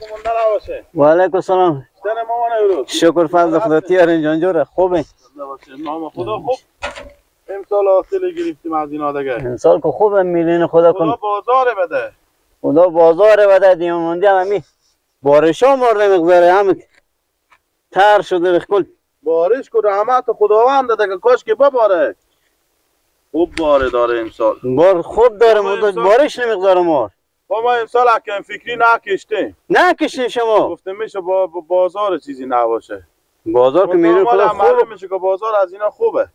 علیکم. و علیکم السلام. شکر فضل خدا تیارین جان جوره خوبه. نام خدا خوب. امسال حاصل گرفتیم از اینا دیگه. امسال که خوبه میلین خدا کن. خدا بازار بده. خدا بازار بده دیوموندی هم همی بارشا مرده مقداره هم تر شده بخکل. بارش که رحمت خداوند ده که کاش که بباره. خوب باره داره امسال. بار خوب داره بارش نمیقداره مار. ما امسال حکم فکری نکشتیم. نکشتیم شما. گفتم میشه با بازار چیزی نباشه. بازار که میره خدا خوب میشه که بازار از اینا خوبه.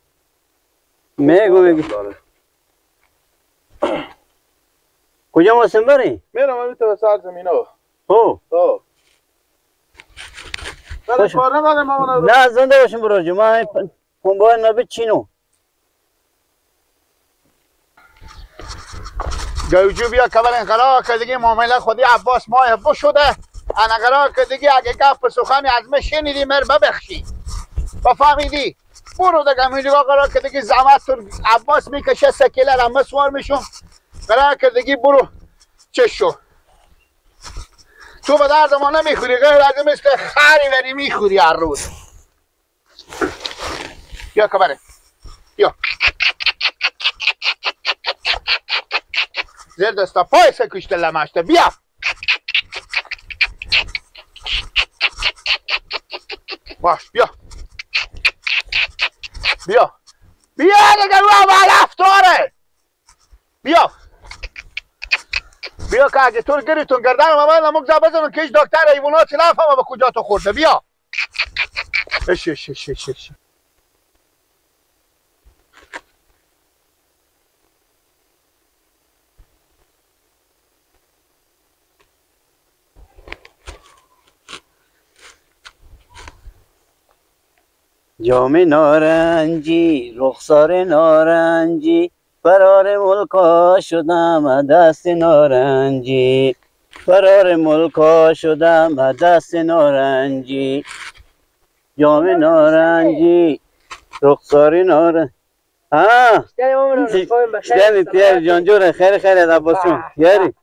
میگو کجا موسم بری؟ میرم همین تو سر زمینا. خب. خب. نه زنده باشیم برو جو من پنبه نبی چینو. گوجو بیا کبر انقلاب که دیگه معامله خودی عباس ماه بو شده انقلاب که دیگه اگه گپ سخنی از من شنیدی مر ببخشی بفهمیدی برو دیگه میگه قرار که دیگه زحمت تو عباس میکشه سکیله را مسوار میشم قرار که دیگه برو چه شو تو به درد ما نمیخوری غیر از مثل خری وری میخوری هر روز. بیا کبره بیا زیر دستا پای سکشته لمشته بیا باش بیا بیا بیا دیگه رو اول افتاره بیا بیا که اگه تو رو گریتون گردن من نمک بزنم که هیچ دکتر حیوانات نفهمه به کجا تو خورده. بیا اش اش اش اش اش. جام نارنجی رخسار نارنجی فرار ملکا شدم دست نارنجی فرار ملکا شدم دست نارنجی جام نارنجی رخسار نارنجی. ها شدم پیر جان جوره خیر خیر عباس جون یاری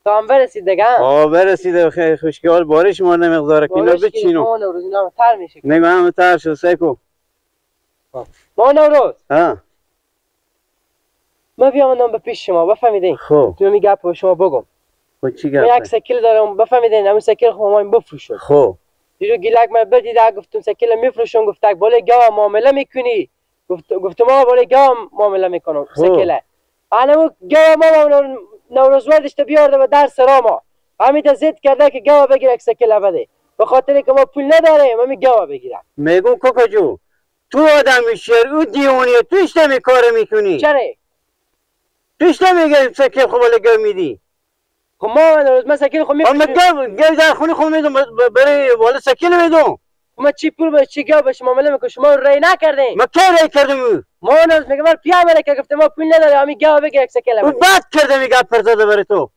تو هم برسید دیگه. آه برسیده خیلی خوشگل بارش ما نمیگذاره که اینا بچینو. نوروز اینا تر میشه. نگاه هم تر شد سیکو. ما نوروز. ها. ما بیامدم به پیش شما بفهمیدین. خب. تو می گپ به شما بگم. خب چی گپ؟ من یک سکیل دارم بفهمیدین همون سکیل خو ما بفروشم. خب. دیرو گیلک من بدید گفتم سکیل میفروشم گفت بالای گاو معامله میکنی. گفتم ما بالای گاو معامله میکنم سکیل. انا گاو ما نوروز وردش تا بیارده به در سراما همین زد کرده که گاو بگیره یک سکیل بده به خاطر که ما پول نداریم همین گاو بگیرم. میگم کوکا جو تو آدم شعر او دیوانیه توش نمی کار میکنی. چرا؟ توش نمیگه سکیل خب ولی گاو میدی. خب ما نوروز من سکیل خب میفروشم. اما گاو در خونه خود میدم برای والا سکیل میدم. ما چی پول به چی گاو بهش معامله میکنم شما رای نکردین. ما کی رای کردم؟ ما نوروز میگم من پیامره که گفتم ما پول نداریم همین گاو بگیر یک سکیل بده. او بد کرده میگه پرزاده برای تو.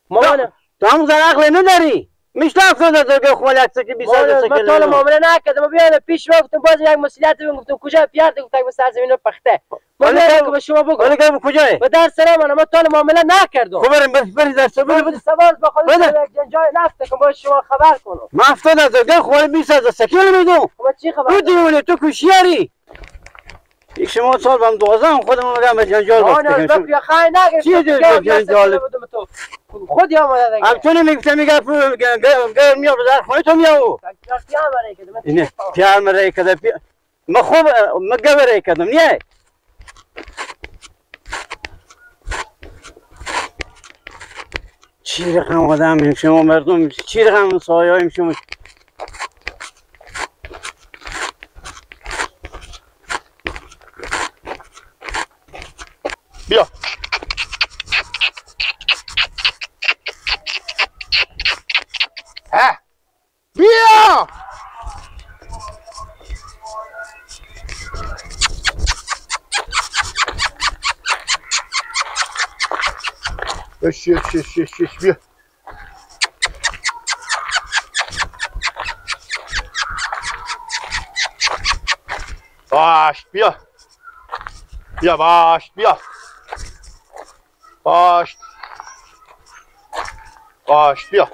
ما تو هم در عقل نداری. میشه افتاد گاو خو یک سکیل 20 سکیل. ما تا معامله نکردم ما بیام پیش ما گفتم باز یک مسئولیت بگم گفتم کجا پیارد گفت به سرزمین پخته. ما که به شما بگم. ولی گاو کجاه؟ به در سلام ما تا معامله نکردم. خب بریم بریم در سلام سوال با خود یک جای نفت کن باز شما خبر کنم. ما افتاد از گاو خو 20 سکیل میدم. ما چی خبر؟ تو دیوونه تو کوشیاری. یک شما سال بهم 12 خودم میگم به جنجال بافتم. بیا خای نگرفت. چی جنجال؟ خود آمده دیگه. هم تو نمیگفت میگه گرم میاد در خونه تو میاو. اینه پیام رای کده ما خوب ما گبر رای کردم نه. چی رقم آدم شما مردم چی رقم سایه شما. بیا ها بیا اش اش اش اش اش بیا باش بیا بیا باش بیا باش باش بیا.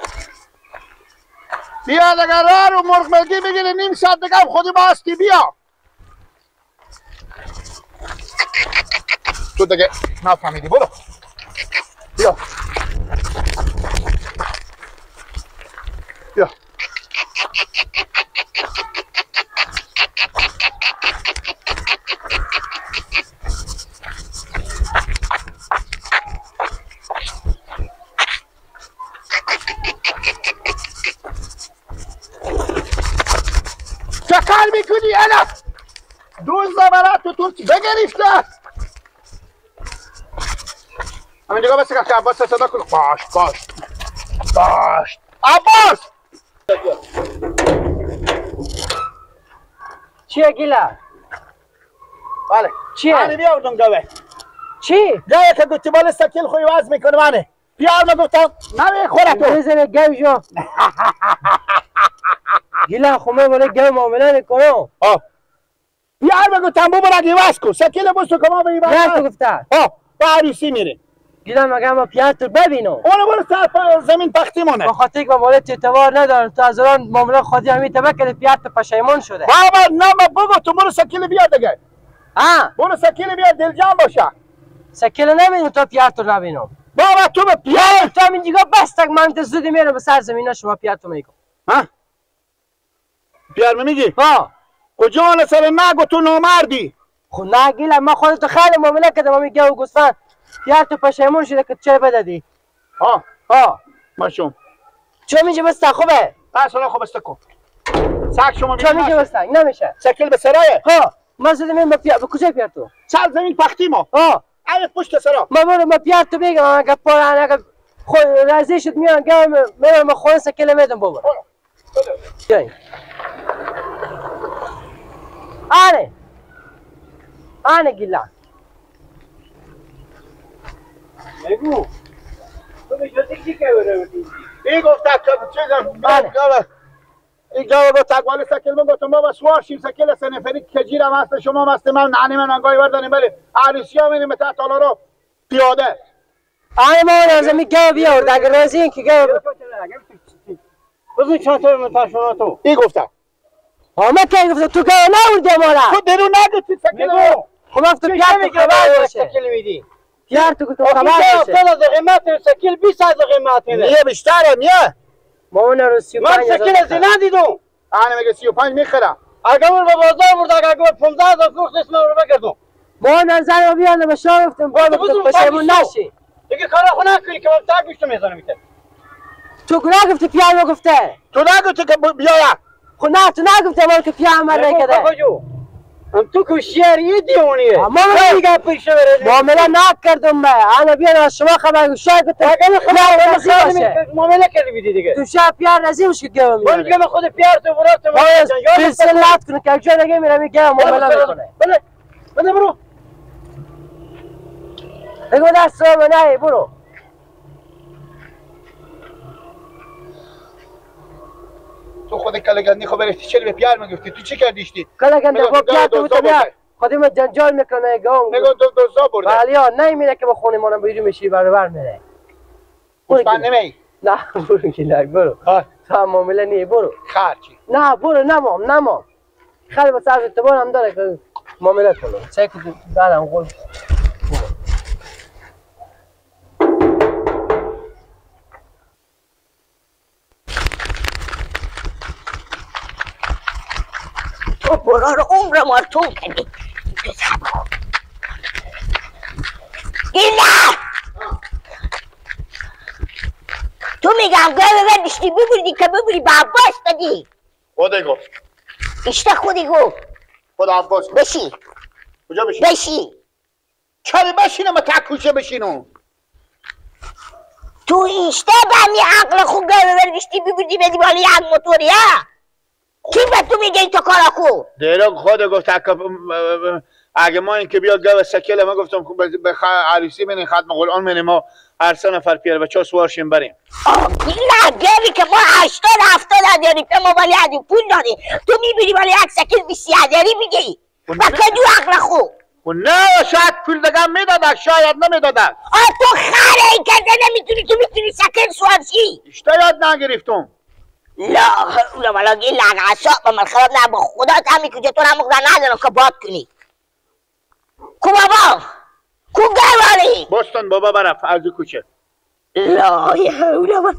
بیا دیگه راه رو مرغ ملکی بگیری نیم ساعت دیگه خودی باستی بیا. تو دیگه نفهمیدی برو. بیا. بیا. چکار میکنی الف؟ دوز برات تو ترک بگرفته. همین دیگه بس که عباس صدا کن. باش باش باش عباس. چیه گیلا؟ بله چیه؟ من بیاوردم گاوه. چی؟ گاوه که گفتی بالا سکیل خوی واز میکنه منه. بیار من گفتم نمیخوره تو. بزنه گاو جو. گیلا خمه بالا گاو معامله نکنم. آه. بیار من گفتم بابا اگه واز کن. سکیل بوسو کما به نه تو گفته. آه با عروسی میره. گیلا مگه ما پیار تو ببینم. اونو برو سر زمین پختی مونه. به خاطر که مال اعتبار ندارم تو از الان معامله خودی همین تبک کرد پیار تو پشیمان شده. بابا نه ما بگو تو برو سکیل بیا دیگه. ها برو سکیل بیا دلجان باشه. سکیل نمیدونم تا پیار تو نبینم. بابا تو به پیار تو همین دیگه بس تک من تو زودی میرم به سر زمین شما پیار تو میگم. ها پیار میگی؟ ها کجا حالا سر نگو تو نامردی. خب نه گیلا ما خودت خیلی معامله کردم همین گاو گوسفند پیار تو پشیمون شده که چرا بدادی؟ ها ها ماشوم چون میگه بس خوبه؟ اصلا خوب است کو سگ شما چون میگه بس نمیشه سکل به سرایه. ها ما زودی میرم به کجا پیار تو؟ سر زمین پختی ما. ها ای پشت سرا ما برو ما پیار تو بگم اگه پاران اگه خود راضی شد میان گاو میرم خونه سکل میدم بابا. آره آره گیلا بگو تو به جاتی چی کردی؟ ای گفت که چیزم گاو این گاو با تقوال سکل من گفتم بابا سوار شیم سکل سنفری کجیرم هست شما هست من نانی من انگای وردانیم بله عروسی ها میریم تا تالارو رو پیاده. آره ما لازم گاو بیاورد اگه راضی که گاو بزن چند تا من تاشونا تو. ای گفتم ها من که گفتم تو گاو نبردی مالا تو درو نگفتی سکل رو. خب گفتم پیار تو خبر باشه. سکل میدی پیار تو گفتم خبر باشه. 70 قیمت سکل 20 قیمت میده. نه بیشتره نه. ما اون رو 35 من سکل از ندیدم. انا میگه 35 میخرم. اگه من به بازار برد اگه 15,000 فروخت اسم رو بگردم. ما نظر بیان به شما گفتم بابا پشیمون نشی. دیگه کارا خو نکنی که من تاگ گوشت میزنم میته. تو نگفتی پیار گفته. تو نگفتی که بیا. خب نه تو نگفتی ما که پیار من نکرده. هم تو کوشیاری دیونیه. ما دیگه پیش بره. معامله نکردم من. انا بیان از شما خبر شاید تو اگه خبر معامله کردی بیدی دیگه. تو شب پیار راضی میشی که گم میاره. دیگه من خود پیار تو برات ما سلات کنه که جا دیگه میرم میگم معامله میکنه. بله بله برو. بگو دست من نه برو. تو خود کلگندی خو برفتی چرا به پیار میگفتی تو چی کردیشتی؟ کلگندی خب پیار تو بیا خودی من جنجال میکنه گام نگو تو دوزا برده ولی ها نمیره که با خونه مانم بیرون میشی برابر میره. گوسفند نمی نه برو گیلک برو. تو معامله نی برو خرچی نه برو نمام نمام خیلی با صرف اعتبار هم داره که معامله کنه چه که بعدم قول تو برا رو عمر ما تو کردی. گیلا تو میگم گاوه برداشتی ببردی که ببری به عباس بدی. خودی گفت اشته خودی گفت خود عباس بشی. کجا بشی؟ بشی. چرا بشینم ما تک کوچه بشینم؟ تو اشته به همی عقل خود گاوه برداشتی ببردی بدی بالا یک موتوری ها؟ کی به تو میگه این تو کارا کو؟ دیرو خود گفت اگه ما این که بیاد گاو سکله ما گفتم به عروسی منی ختم قرآن منی ما هر سه نفر پیر بچا سوار شیم بریم. نه گاوی که ما 80 70 هزاری به ما ولی از پول دادی تو میبینی ولی یک سکل 20 هزاری میگی و کدو عقل خو؟ و نه شاید پول دیگه میدادن شاید نمیدادن. آ تو خره این کرده نمیتونی تو میتونی سکل سوار شی. اشتا یاد نگرفتم. لا حول ولا قوة اعصاب من خراب. نه با خدا همی کجا تو هم ندارم که باد کنی. کو بابا کو گوالی بستان بابا برف از کوچه. لا حول ولا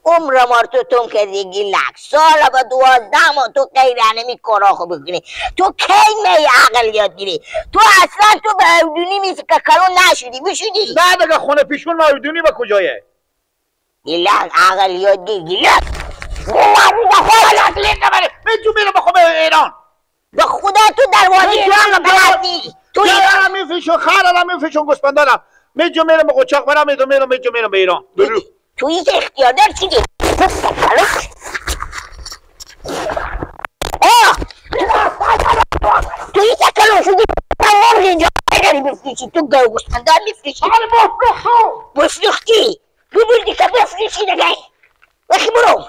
عمر مار تو تم کردی گیلک سال با 12 ماه تو غیر نمی کارا خو بکنی. تو کی می عقل یاد گیری؟ تو اصلا تو به اودونی میسی که کلون نشدی بشدی. نه دیگه خونه پیشون ما اودونی به کجایه؟ گیلک عقل یاد گیر گیلک. من تو میرم بخوام ایران. به خدا تو دروازه ایران بلدی. تو ایران میفروشم، خرم میفروشم، گوسفندانم. میجو میرم به قاچاق برم، میجو میرم، میجو میرم به ایران. تو هیچ اختیار دار چی دی؟ تو هیچ کلون شدی مرغ اینجا داری بفروشی. تو گاو گوسفندان میفروشی. آره بفروشم. بفروختی ببردی که بفروشی دیگه. اخی برو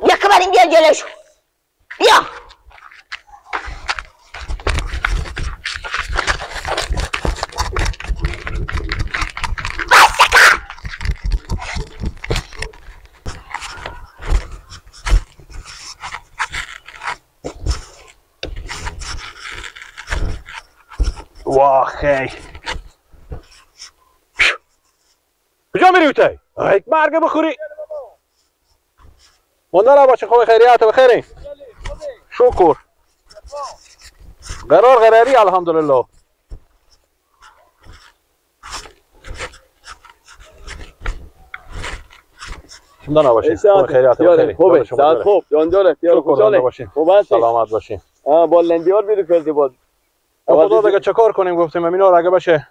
بیا کبریم، بیا جلوشو بیا. واخی کجا میری اوتی؟ یک مرگ بخوری مونده باشه. خوب خیریت بخیری شکر قرار قراری الحمدلله. مونده باشه خوب خیریت بخیری. خوبه ساعت خوب جان جان خوشحال باشین سلامت باشین. با لندیار بیرو کردی باز. خدا دیگه چه کار کنیم گفتیم اینا را اگه باشه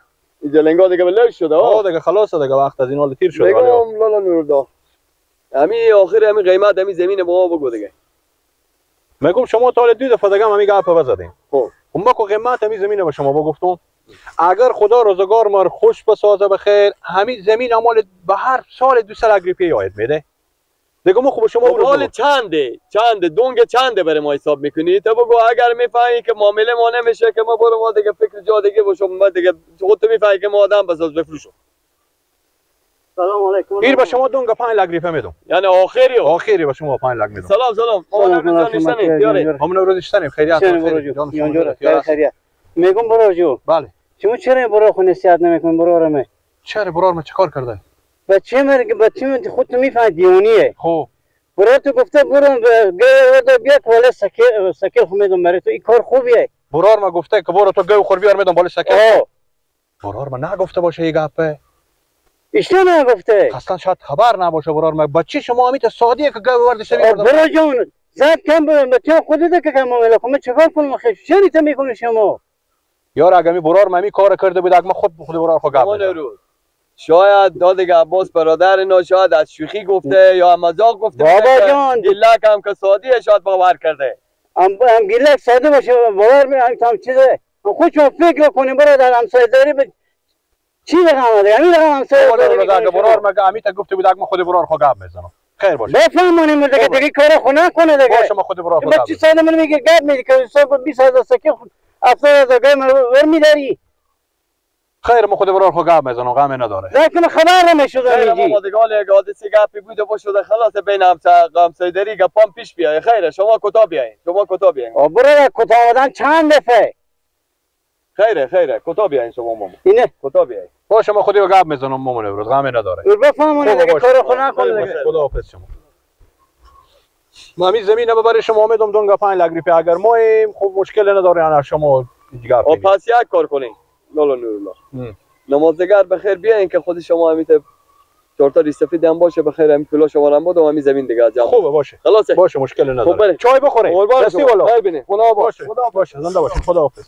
جلنگا دیگه بلک شده. آه دیگه خلاص دیگه وقت از این حال تیر شده. میگم لالا نوردا همین آخر همین قیمت همین زمین با ما بگو دیگه. میگم شما تا دو دفعه دیگه همین گپ بزدیم. خب ما کو قیمت همین زمین به شما بگفتم اگر خدا روزگار ما خوش بسازه بخیر همین زمین مال به هر سال 2 سال اگریپی عاید میده دیگه. ما خوب شما مال چنده دونگ چنده برای ما حساب میکنی؟ تا بگو اگر میفهمی که معامله ما نمیشه که ما برو ما دیگه فکر جا دیگه باشم. ما دیگه خودت میفهمی که ما آدم بساز بفروشم. سلام علیکم. این به شما دونگ 5 لک ریپه میدم. یعنی آخری آخری به شما 5 لک میدم. سلام سلام. ما نوروز نشتنیم خیریت خیریت. میگم برو جو. بله شما چرا برو خو نصیحت نمیکنی برو رمه؟ چرا برو ما چیکار کرده؟ بچه مرگ بچه خودت میفهمی دیونیه. خب برای تو گفته برو گه بیا والا سکه خو میدم برای تو. این کار خوبیه. برار ما گفته که برو تو گه خور بیار میدم بالا سکه. برار ما نگفته باشه این گپه. اشتباه نگفته. اصلا شاید خبر نباشه برار ما. بچه شما همیت سادیه که گه وردش بیار. برو جون زد کم بچه خودت که کم معامله کنم چیکار کنم؟ خیلی چرا تا میکنی شما؟ یار اگه می برار ما می کار کرده بود اگه ما خود برار خو گپ. شاید دادگ عباس برادر اینا شاید از شوخی گفته یا مذاق گفته. بابا جان گیلک هم که سادیه شاید باور کرده. هم گیلک ساده باشه باور می هم چیزه. خود شما فکر کنیم برادر همسایه داری به چی رقم ده؟ همین رقم همسایه داری. برار مگه امیت گفته بود اگه ما خود برار خو گپ میزنم. خیر باشه. بفهمونیم دیگه دیگه کار خو نکنه دیگه. باشه ما خود برار خو گپ. بچه ساده من میگه گپ میگه که 20000 سکه 70000 گپ ور میداری. خیر ما خود برار خو گپ میزنم غم نداره. لکن خبر نمیشد خیر ما دیگه یک حادثه گپی بوده باشه خلاص بین همسایه‌داری گپام پیش بیای. خیر شما کتا بیاین. شما کتا بیاین. برو کتا آدم چند دفعه. خیره خیره کتا بیاین شما ماما. اینه کتا بیاین. باشه ما خودی گپ میزنم مامان امروز غم نداره. بفهمونه دیگه کار خو نکنه دیگه. خداحافظ شما. ما همین زمین برای شما میدم دونگا 5 لک روپیه اگر مایم خب مشکل نداره انا شما دیگه. پس یک کار کنین لالا نورالله نمازگر بخیر بیاین که خود شما همیت چهار تا ریش سفید هم باشه بخیر همین پولا شما هم بدم همین زمین دیگه جمع خوبه باشه خلاصه باشه مشکل نداره. چای بخوریم دستی والا خدا باشه خدا باشه زنده باشه خداحافظ.